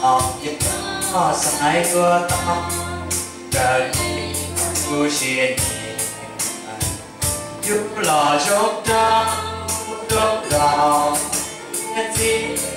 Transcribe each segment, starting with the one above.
Los yog xaiv yuav tau raws li kuv siab nyiam, yuav los zoo rau zoo rau niam txiv.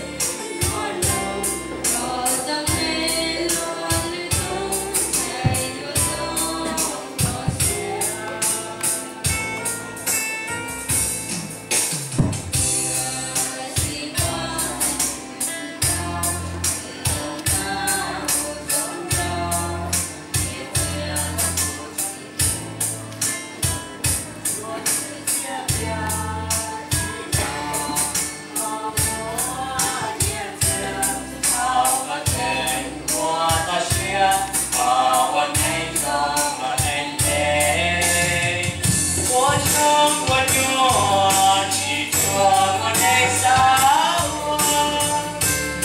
Ua zoo ua nyuaj tsis tshua muaj neeg xav ua,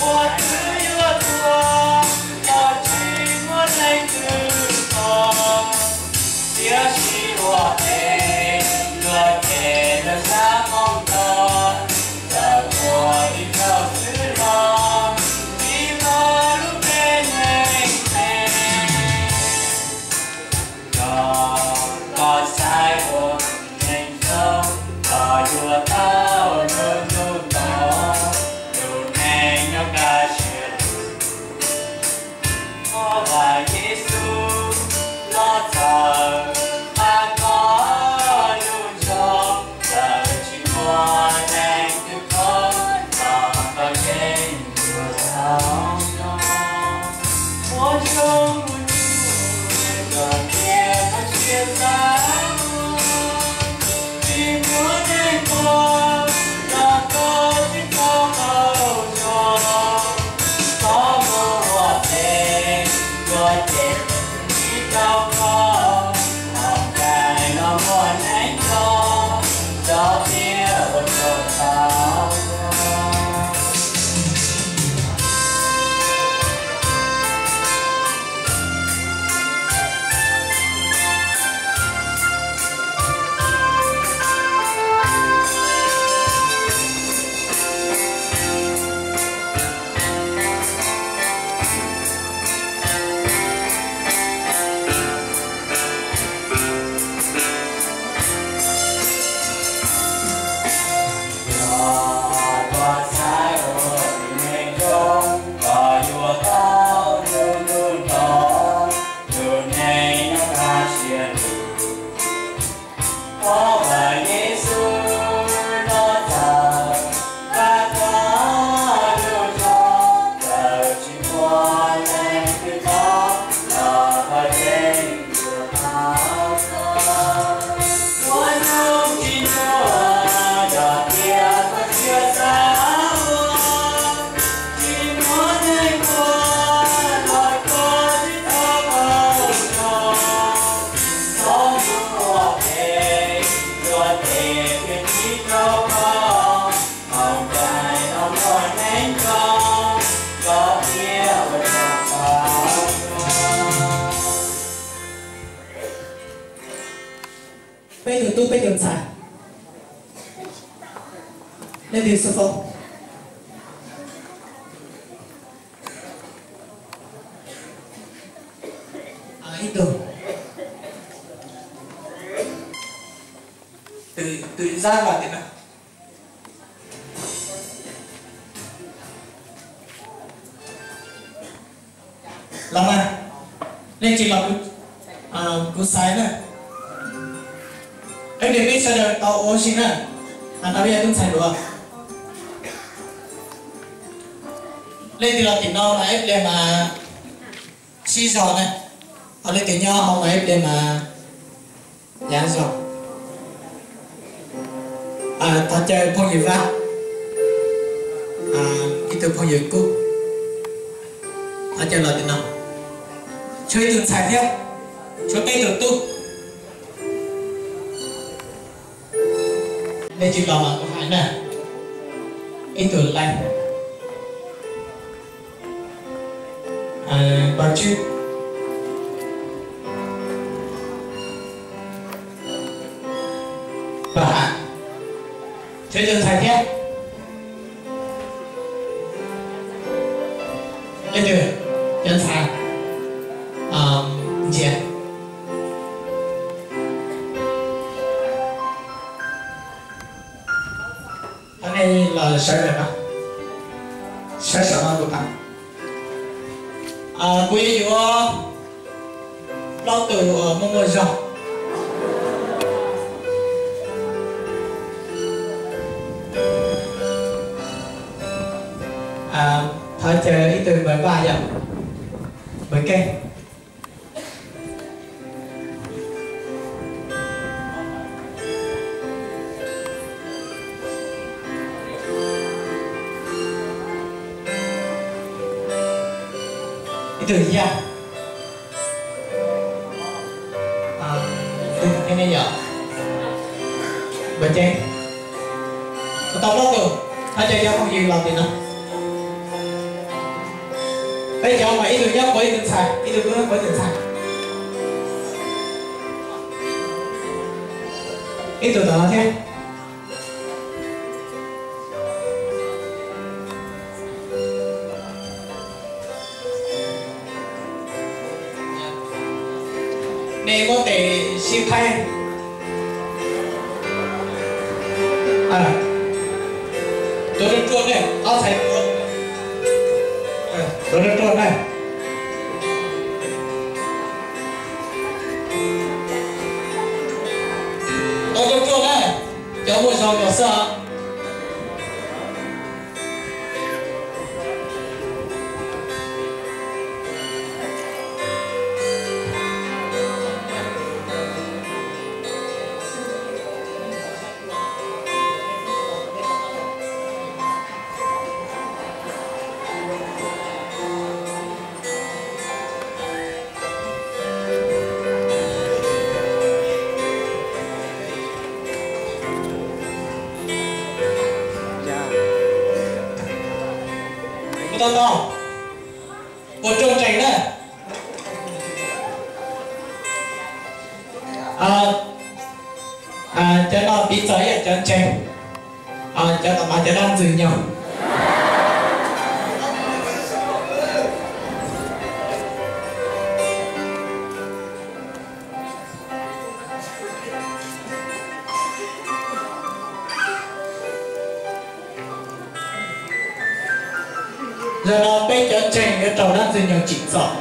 ua twg yuav tuag los tsis muaj leej twg tos. Tiam sis ua teb luag ces lawv xav moo tos, txawm ua tsis tau xwb los tsis tau lub npe neeg me. Yog koj xaiv ua neeg zoo, koj yuav tau lub ntuj nto, lub neej nyob kaj siab lug. Thov Vaj Yexus los txhawb pab koj lub zog, txawm tsis muaj neeg twg khoob los koj yeej yuav tau nyob. Ua zoo ua nyuaj, yog tias koj siab xav, tsis muaj neeg tuag los koj tsis txhob qaug zog. Txhob mus ua teb, ua teb tsis tau koj, hauv ncaim no muaj neeg nco, cov tiag ua tsaug tau. Yog koj xaiv ua tus neeg zoo, koj yuav tau lub ntuj nto, lub neej nyob kaj siab lug. Thov Vaj Yexus los txhawb pab koj lub zog, txawm tsis muaj leej twg khoob los koj yeej yuav tau nyob. Ua zoo tsis ntsuav, yog tias koj siab xav ua, tsis muaj neeg tuag los koj tsis txhob qaug zog. Txhob mus ua teb, ua teb thiaj tsis tau koj, hauv ncaim no muaj neeg nco, koj thiaj ua tsaug tau. Peb tug tub peb tug ntxhais, leej twg xov tooj? Ib tug, twm zab los tim no. Los mas, leej twg los kuv xaiv na. Peb tias peb sawv daws tau ua si na, has tas peb yog tub ntxhais hluas. Leej twg los tim no mas ib pliag mas sib zog na, ho leej twg nyob hauv mas ib pliag mas hnyav zog. Thov caw phooj ywg Vab, ib tug phooj ywg Kub, thov caw los tim no. Tshuav ib tug ntxhais thiab, tshuav peb tug tub. Leej twg los mas kuv hais na, ib tug leej. Pov Tswb, Pov Ham, tshuav ib tug ntxhais thiab. Leej twg, cov ntxhais, ntsia. Thov nej los sawv daws no, sawv saum no kuv pab. Kuv yuav yuav plaub tug muaj muaj zog. Thov caw ib tug npawg Vaj yom, npawg Keej. Ib tug Yaj, ib tug thiab ne yom, npawg Ceeb. Tau plaub tug, thov caw cov phooj ywg los tim no. Peb cov mas ib tug nyob puag ib tug ntxhais, ib tug nyob puag ib tug ntxhais. Ib tug tom no thiab. Nej muab tes sib qhaib. Tuav ruaj ruaj ne, ob txhais, tuav ruaj ruaj ne. Tuav ruaj ruaj na, cov muaj zog los xwb. Kuv tau tau, ua rooj tseem na. Cov no piv txwv yog cov ntseeg, cov tom qab cov dab ntxwg nyoog. Zaum no peb cov ntseeg yuav raug dab ntxwg nyoog tsim txom.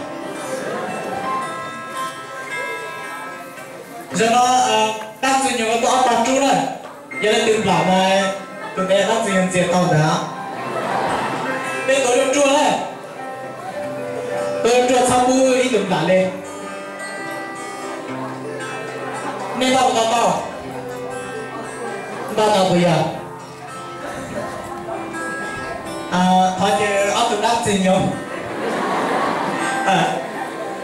Zaum no dab ntxwg nyoog tuaj ob tag rub na, yog leej twg nplam mas tus ntawd dab ntxwg nyoog ntxias tau ntawd. Peb tuav ruaj ruaj na, tuav ruaj ruaj txhob pub ib tug nplam li. Nej npaj puas tau? Npaj tau puas yog? Thov caw ob tug dab ntxwg nyoog,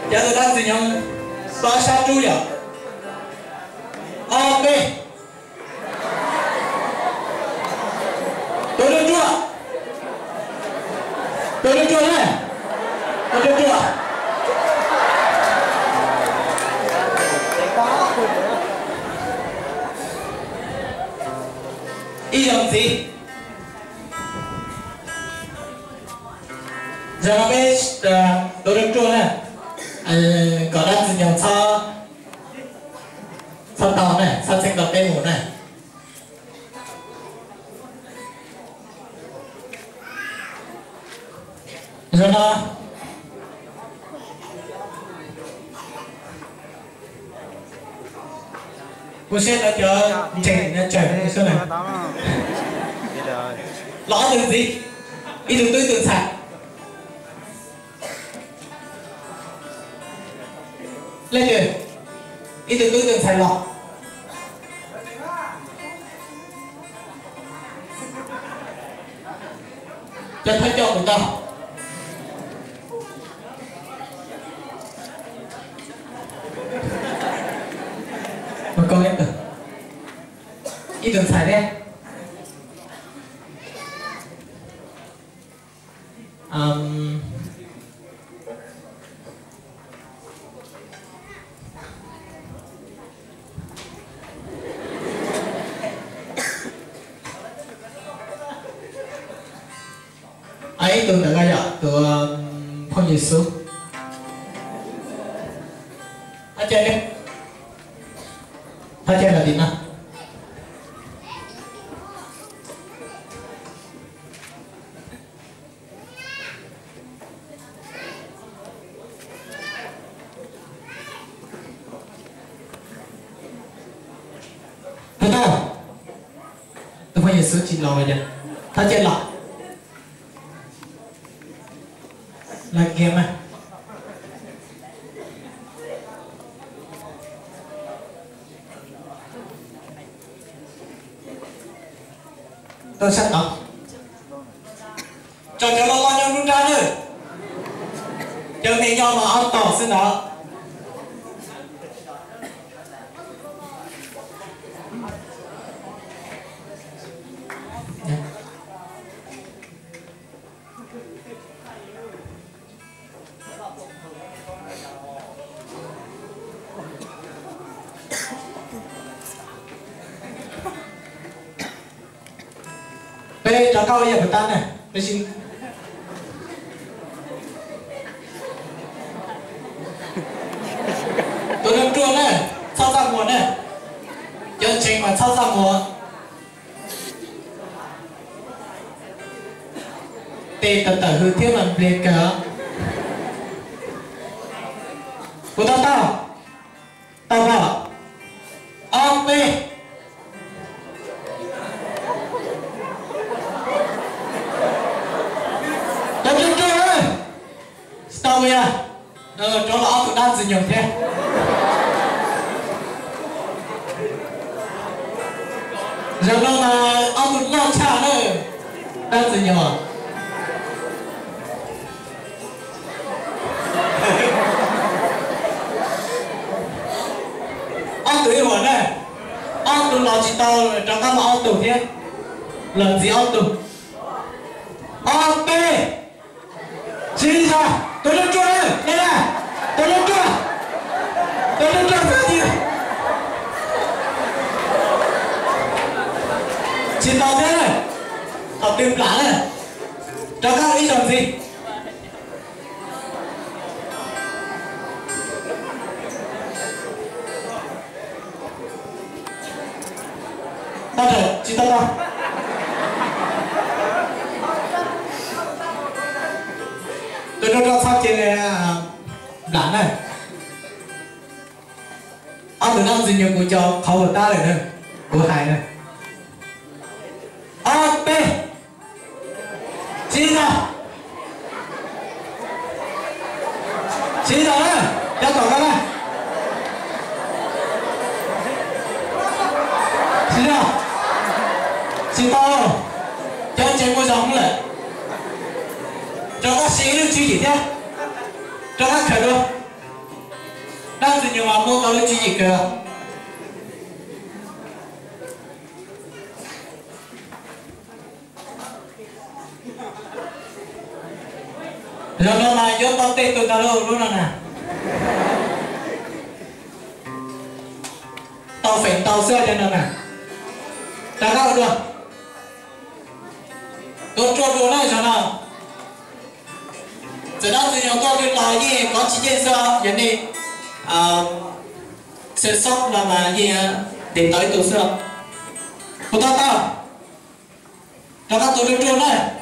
cov tus dab ntxwg nyoog tuaj ob sab rub yom. Ob peb, tuav ruaj ruaj, tuav ruaj ruaj na, tuav ruaj ruaj. Ib zaug ntxiv. Zaum no peb tuav ruaj ruaj na, kom dab ntxwg nyoog txhob, txhob tau na, txhob txeeb tau peb mus na. Zaum no kuv saib lawv cov ntseeg no tsawg xwb na. Los ob tug ntxiv, ib tug tub ib tug ntxhais. Leej twg? Ib tug tub ib tug ntxhais los. Cov thawj coj kuv tau. Ib tug ntxhais thiab. Ib tug ntawm no yog tus Yexus. Thov caw, thov caw los tim no. Puas tau? Tus poj Yexus tsis los yog thov caw los. Los kiag mas. Tuaj sab tod. Tso cov loj loj nyob nruab nrab nawb. Cov me nyob mas ob tog xwb ntag. Peb rov qab ua yam puas tab na, peb sib. Tus neeg ruaj na, txhob txaj muag na. Cov ntseeg mas txhob txaj muag. Tes tawm tawm hws thiab mas npliag kawg. Puas tau tau? Tau tau. Ob peb. Tau tau tau. Tsis tau yog rov los ob tug dab ntxwg nyoog thiab. Zaum no mas ob tug loj tshaj na, dab ntxwg nyoog. Ob tug ib huam na, ob tug los tsis tau, rov qab los ob tug thiab, los ntxiv ob tug. Ob peb. Tsis tau, tus neeg ruaj na, tus neeg ruaj, tus neeg ruaj. Tsis tau thiab, thaum twg plam na, rov qab ib zaug ntxiv. Tau, tsis tau tau. Tus neeg ruaj txhob cia li nplam na. Ob tug dab ntxwg nyoog kuv cov qhov uas tab lawm na, kuv hais na. Ob peb. Tsis tau. Tsis tau na, cov tom koj na. Tsis tau. Tsis tau. Cov ntseeg muaj zog lawm. Rov qab siv ib lub tswv yim thiab. Rov qab khaws dua. Dab ntxwg nyoog mas muaj tau lub tswv yim kawg. Zaum no mas yuav tau tej tug ntag lauj, lub no na. Tau feem ntau xwb cov no na. Rov qab ua dua. Tuav ruaj dua na zaum no. Txawm dab ntxwg nyoog tuaj twg los yeej kov tsis yeej xwb, yog nej xev xob no mas yeej tes tau ib tug xwb. Kuv tau tau. Rov qab tuav ruaj ruaj na.